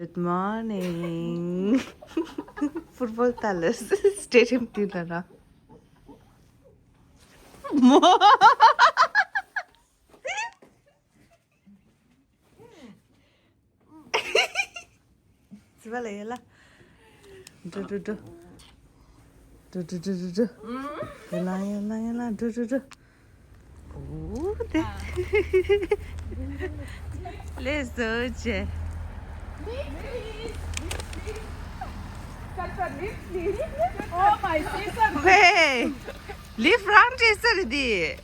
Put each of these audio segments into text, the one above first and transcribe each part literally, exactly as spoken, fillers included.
Good morning. Football talas stadium tina na. Mo. Sibala yela. Du du du. Du du du du du. Yela yela yela du du du. Oh, de. Let's do it. Oh my sister. Hey, lift round is ready.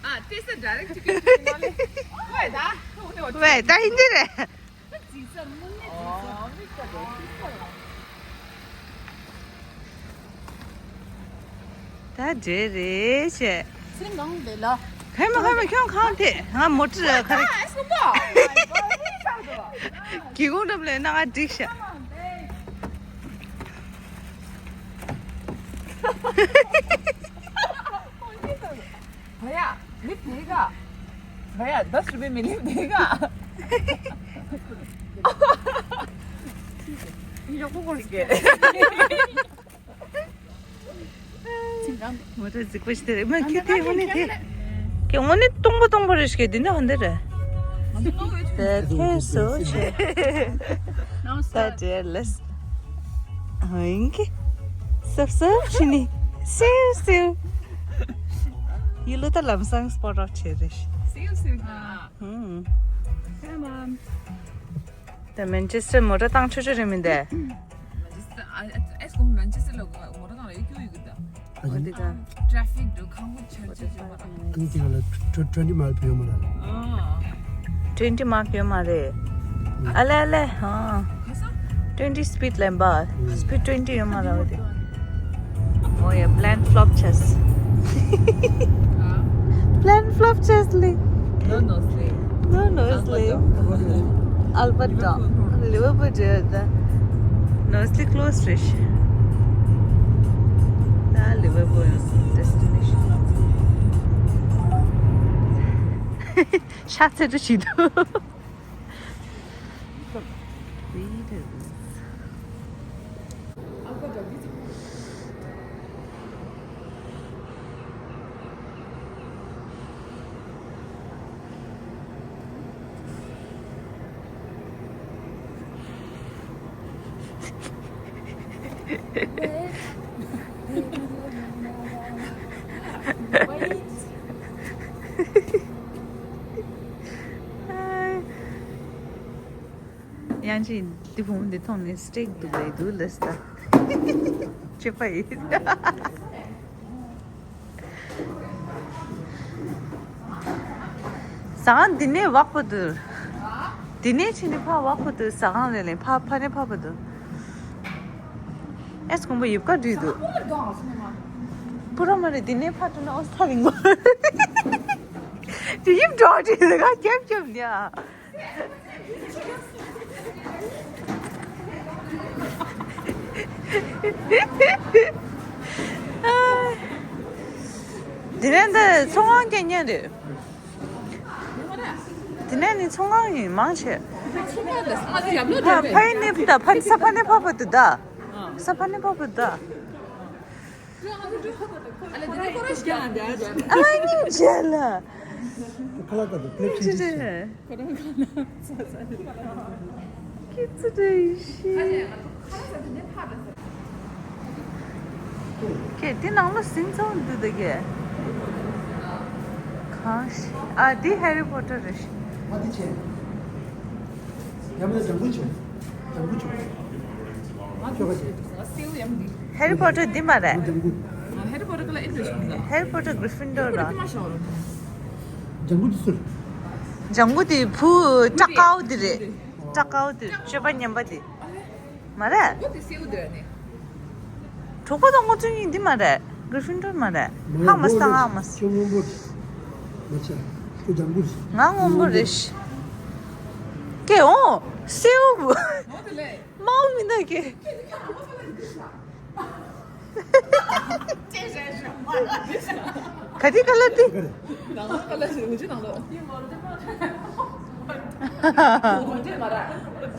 Ah, this is direct ticket. Wait, ah. Wait, da hindi re. ད་འདྲེ་རེད་བྱས། ཚིམ་ནང་ལས་ལ། ཧེ་མ་ཧེ་མ་ཁྱོད་གང་དེ་ང་མོ་ཊ་ཁ་རེ། གི་གུང་འགྲམ་ལས་ན་ང་འགྲིག་ཤག་བ་ཡ། ལིབ་དེ་ག་བ་ཡ། दस रुपये में लिप देगा। ཡག་པོ་གོ་རིག་གེ། མོ་ཊ་གཟིགས་པོ་ཞིག་དེ་རེད། མ་ཁྱེད་དེ་དངོས་གནས་དེ། ཁྱེད་དངོས་གནས་སྟོང་པ་སྟོང་པ་རེད་ཤག་འདི་ནས་ཧོན་དེ་རེད། དེ་ཐོན་སོ་ཆེ། ད་དེ་ལས། ཧོན་གི། སབ་སབ་ཕྱི་ནི། སིའུ་སིའུ། ཡི་ལོ་ད་ལམ་སང་སྤོ་རོགས་བྱེད་རེད། See you soon. ཧུམ། Come on. ད་མན་ཆེ་སི་ཊར་མོ་ཊ་བཏང་ཆོག་ཆོག་རེད་མིན་དེ། མན་ཆེ་སི་ཊར། ཨ་ཨེ་སྐོམ་མན་ཆེ་སི་ཊར་ལ་མོ་ཊ་གང་ལ་ཡོད་ཀྱི་ཡོད་གི་ད། འོ་དེ་ག་ཊ་རེ་ཕིག་འགྲོ་ཁང་ཁུ་ཆར་ཆུ་ཆུ་མ་ར། ཨ་ནི་དེ་ག་ལ་ཊ་ཊ་ཊ་ཝེན་ཊི་མའིལ་ཕུལ་ཡོད་མ་ར། ཨ། ཊ་ཝེན་ཊི་མརཀ་ཡོད་མ་རེད། ཨ་ལེ་ཨ་ལེ། ཧ། ག་ས། ཊ་ཝེན་ཊི་སི་པིཌ་ལེན་པ། སི་པིཌ་ཊ་ཝེན་ཊི་ཡོད་མ་ར་འོ་དེ། ཨོ་ཡ། པི་ལེན་ཕི་ལོབ་བྱས། པི་ལེན་ཕི་ལོབ་བྱས་ལེ། No, no sleep. No, no sleep. Albert Dock. Liverpool འདྲ་ད། No sleep close རེད། ད་Liverpool destination. ཤ་ཚ་འདྲ་ཞིག་འདུག་དབྱངས་ཅན་འདི་བུ་མོ་འདི་མཐོང་ནས་སི་ཊེག་འདུག་ལབ་འདུག་ལབ་སོང་། ཅི་ཕ་ཡིན། ཟ་ཁང་འདི་ནས་བག་པོ་འདུག་འདི་ནས་ཕྱིན་ནས་ཕར་བག་པོ་འདུག་ཟ་ཁང་ལས་ལས་ཕར་ཕ་ནས་ཕ་པོ་འདུག་ཨེ་སྐོམ་པོ་ཡུབ་ཀ་འགྲིག་འདུག་པུ་ར་མ་རེད། འདི་ནས་ཕར་འགྲོ་ན་ཨོ་ས་རིང་པོ། དེ་ཡིབ་འགྲོ་འགྲིག་འདུག་ག་རྒྱབ་རྒྱབ་ནས། འདི་ནས་འདི་ཚོང་ཁང་སྐད་ཉན་རེད། འདི་ནས་ནི་ཚོང་ཁང་ཡིན་མང་ཆེ། ཕ་ཕ་ཡི་ནི་ཕ་ད་ཕ་ས་ཕ་ནི་ཕ་ཕ་དུ་ད། ས་ཕ་ནི་ཕ་ཕ་ད། ཨ་ནི་མཇལ་ལ། ཁ་ལག་དང་པླེ་ཊི་ཆེན་པོ་ཞིག་ཁྱེད་ཚོ་འདྲ་ཡིན་ཤི། ཁྱེད་དེ་ནང་ལ་ཟིན་ཚང་འདུག་ད་གས། གང་ཤི། ཨ་དེ་ཧེ་རི་པོ་ཊར་རེད་ཤི། ཡ་མ་ལ་ལྗང་གུ་བྱུང་། ལྗང་གུ་བྱུང་། ཁྱོད་ཁ་ཤས། ཧེ་རི་པོ་ཊར་འདི་མ་རེད། ལྗང་གུ། ཧེ་རི་པོ་ཊར་ཀི་ལ་ཨེ་འདྲ་བྱུང་ད། ཧེ་རི་པོ་ཊར་གི་རི་ཧྥིན་ཌོར་ར། ལྗང་གུ་འདི་སུ་རེད། ལྗང་གུ་འདི་བུ་སྐྲ་དཀར་པོ་འདི་རེད། སྐྲ་དཀར་པོ་འདི་སྤྱོད་པ་ངན་པ་འདི། མ་རེད། གྲོགས་པོ་དང་ངོ་ཚུལ་གཉིས་འདི་མ་རེད། གི་རི་ཧྥིན་ཌོར་མ་རེད། ཧ་མ་སྟ་ང་མ་སི། ཁྱོད་སྔོན་པོ་མ་ཆགས། ཁྱོད་ལྗང་གུ་རེད། ང་སྔོན་པོ་རེད། ཀེ་འོ། སེའུ། དམར་པོ་མི་འདུག་གས། ག་དེ་ཁ་ལག་དེ། ནང་ལོགས་ཁ་ལག་ཞིག་འུ་ཅུ་ནང་ལོགས།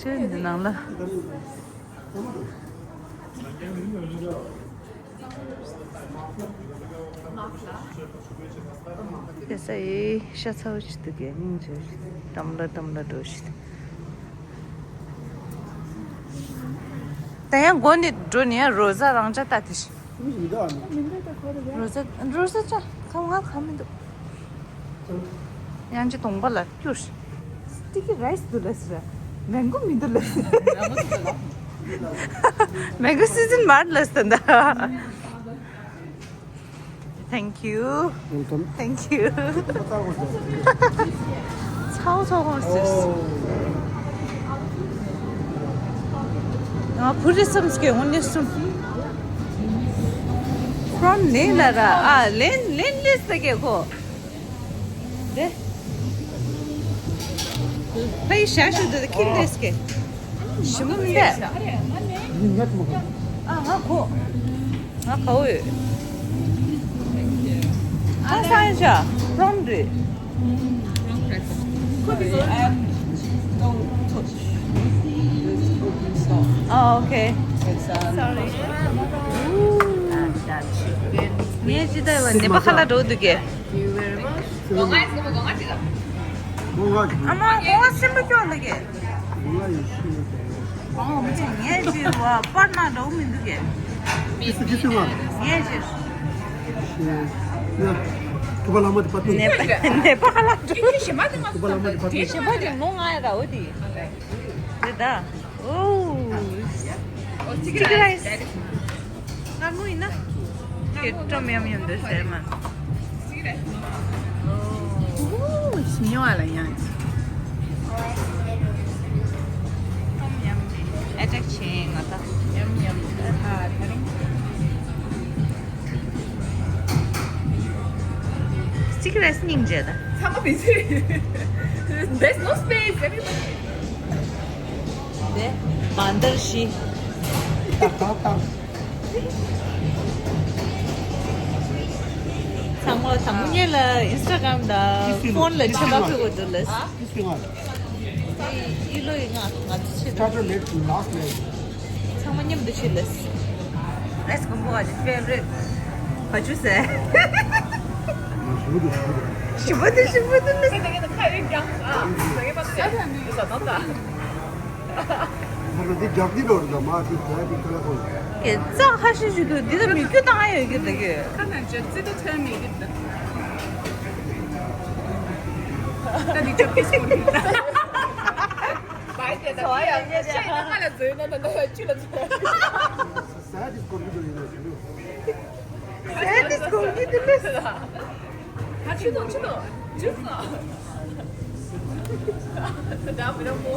ཆེ་འདི་ནང་ལ། ཁེ་ས་ཡི་ཤ་ཚ་བོ་ཞིག་འདུག་གས། སྙིང་རྗེ་ཞིག་འགྲམ་ལ་འགྲམ་ལ་འགྲོ་ཞིག་ད་ཡང་སྒོ་ནས་འགྲོ་ནས་ཡང་རོ་ཟ་རང་ཅག་ལྟ་དེ་ཞིག་རོ་ཟ་རོ་ཟ་ཅག་ཁ་བ་ང་ཁ་མི་འདུག་ཡང་ཅི་གདོང་པ་ལ་སྐྱུར། སི་ཊི་ཀི་རའི་སི་འདུག་ལབ་ཟེར། མེང་གོ་མི་འདུག་ལབ་ཟེར། མེང་གོ་སི་ཛན་མ་རེད་ལབ་ཟེར་ད། Thank you. Welcome. Thank you. ཚའོ་ཚའོ་ཁོང་ཟེར། ང་བུ་རེ་སམ་སྐད་འོན་ནས་སུམ། ཁྲོམ་ནས་ལ་ར་ཨ་ལེན་ལེན་ལེ་ས་སྐད་ཁོ། དེ། ཕ་ཡི་ཞག་ཞུ་དུ་ཁྱིམ་དེ་སྐད། ཞིམ་པོ་མི་འདུག་ཨ་ང་གོ་ང་གོ་ཡོད། ཨ་ས་ཡ་ཆ་ཁྲོམ་རེད། ཁོ་དེ་ཚོ་ཨ། Oh, okay. Sorry. ངས་ཅི་ལྟ་བ་ནེ་པ་ཁ་ལ་འགྲོ་འདུག་གས། ཨ་མ་གོང་བ་སེམས་པ་སྐྱོ་འདུག་གས། ཨོ་མི་ཚེ་ངས་ཅི་བ་པར་ན་འགྲོ་མི་འདུག་གས། ངས་ཅི། ཐུབ་པ་ལ་མ་དེ་པར་ཐུབ། ནེ་པ་ལ་མ་དེ་པར་ཐུབ། ཞེ་མ་དེ་ངོ་ང་ཡ་ར་འོ་དེ། རེད་ད། ཨོ། སི་ཊི་ཀི་རའི་སི། མངར་མོ་ཡིན་ན། ཁྱེད་ཀྲོམ་ཡམ་ཡམ་འདུག་ཟེར་མ། ཨོ། ཉོ་བ་ལ་ཡང་། ཀྲོམ་ཡམ་ཨེ་ཊེག་བྱེད་ང་ད། ཡམ་ཡམ་ཨ་ད་རིང་། སི་ཊི་ཀི་རའི་སི་སྙིང་རྗེ་ད། ཚང་མ་བི་ཟི། There's no space, everybody. དེ་མ་འདར་ཤི། ཏག་ཏག་ཏག་ཚང་མ་དང་པོ་ཉིད་ལ་ཨིན་སི་ཊ་གྷ་རམ་དང་ཕོན་ལ་ཆེ་བ་ཕུལ་དགོས་འདུག་ལ། ཨི་ལོ་ཡི་ང་ང་ཚོ་ཆེ་བ། Started late to last late. ཚང་མ་མཉམ་དུ་ཆེ་ལ། Let's go, my favorite. བ་ཆུ་ཟེར། ཞིམ་པོ་འདུག་ཞིམ་པོ་འདུག་ཞིམ་པོ་འདུག་ཞིམ་པོ་འདུག་ལ། ད་ལྟ་འདི་རྒྱག་གི་རོགས་ད་མ་ཤི་ད་འདི་ཁ་ལ་ཁོ། ཀེ་ཙག་ཁ་ཤས་ཤིག་འདུག་འདི་ལ་མི་རྒྱུ་བཏང་ཡ་ཡོད་ཀྱི་འདུག་གི། ཁ་ནང་ཅོག་ཙེ་ད་ཐོན་མི་གི་འདུག་ད་འདི་ཅོག་ཙེ་སྐོར་གི་འདུག་བའི་དེ་ད་ཁ་ཡང་ངས་ཤེས་ད་ང་ལ་འཛོལ་ན་ད་ད་ཅི་ལ་འཛོལ། ས་ཡ་དེ་སྐོར་གི་འདུག་ཡིན་ན་ཞུ། ས་ཡ་དེ་སྐོར་གི་འདུག་ལ། ཁ་ཆུ་དང་ཆུ་དང་ཆུ་དང་། ད་མི་ར་མོ།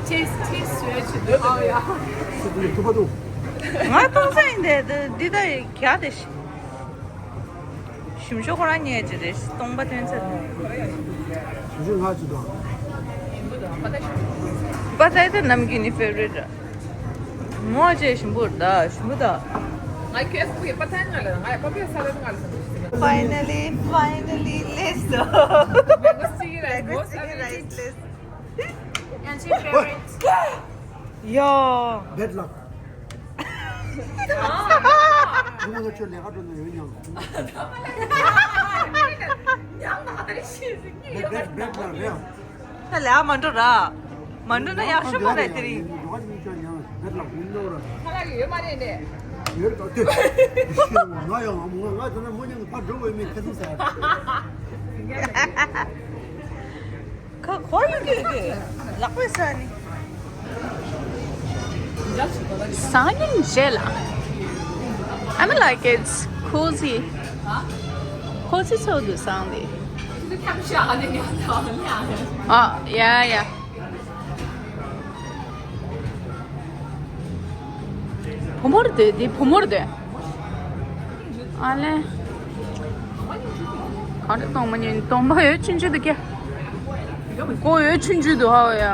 ཅེས་ཅེས་ཞུ་ཡ་ཆུ་དང་ཨ་ཡ། ཆུ་དང་ཐུབ་པ་དང་། ང་གཏོང་ས་ཡིན་དེ་འདི་ད་ག་དེ་ཞིག་ཞིམ་ཤོས་ཁོ་རང་ཉལ་གྱི་རེད། སྟོང་པ་ཐོན་ཚར། ཞིམ་ཤོས་ང་ཅི་དང་། པ་ཏའི་ཏ་ནམ་གྱི་ནི་ཕེ་ཝ་རིཊ་ར། མོ་ཅེ་ཞིམ་པོ་ར་ད་ཞིམ་པོ་ད། ང་ཁྱོད་སུ་གི་པ་ཏའི་ང་ལ་ང་ཡ་པ་ཕེ་ས་རེད་ང་ལ་ས་རེད། Finally, finally, let's go. Mango sticky rice, most sticky rice, let's. ཡང་ཅི་ཕེ་ཝ་རིཊ། ཡ། Bad luck. ཉི་མ་ལ་ཁྱོད་ལས་ཀ་འགྲོ་ན་ཡོད་སྙམ། ཉམས་ན་ད་རེ་ཤེས་ཟིན་གྱི་ཡོད། བེད་བེད་ལ་རེད། ད་ལས་ཀ་མ་འགྲོ་ར། མ་འགྲོ་ན་ཡག་ཤོས་མ་རེད་དེ་རིང་། འགྲོ་བ་ཉིན་ཁྱོད་ཡང་བེད་ལ་མི་འགྲོ་ར། ཁ་ལག་ཡོད་མ་རེད་ནས། ཡོད་ད་དེ། ང་ཡང་ང་ང་ད་ན་མོ་ཉང་ཕར་འགྲོ་བའི་མི་ཁ་སང་ཟ། ཁ་འཁོར་ཡོད་ཀྱི་ལག་པས་ཟ་ནི། སང་ཉིན་རྗེས་ལ། I mean, like, it's cozy. Cozy so do something. Oh, yeah, yeah. བུ་མོར་དེ་དེ་བུ་མོར་དེ། ཨ་ལེ། གང་རེད་གཏོང་མ་ཉན་གཏོང་པ་ཡོད་ཆུན་ཆུན་དུ་ཀྱ། ཀོ་ཡོད་ཆུན་ཆུན་དུ་ཧ་བ་ཡ།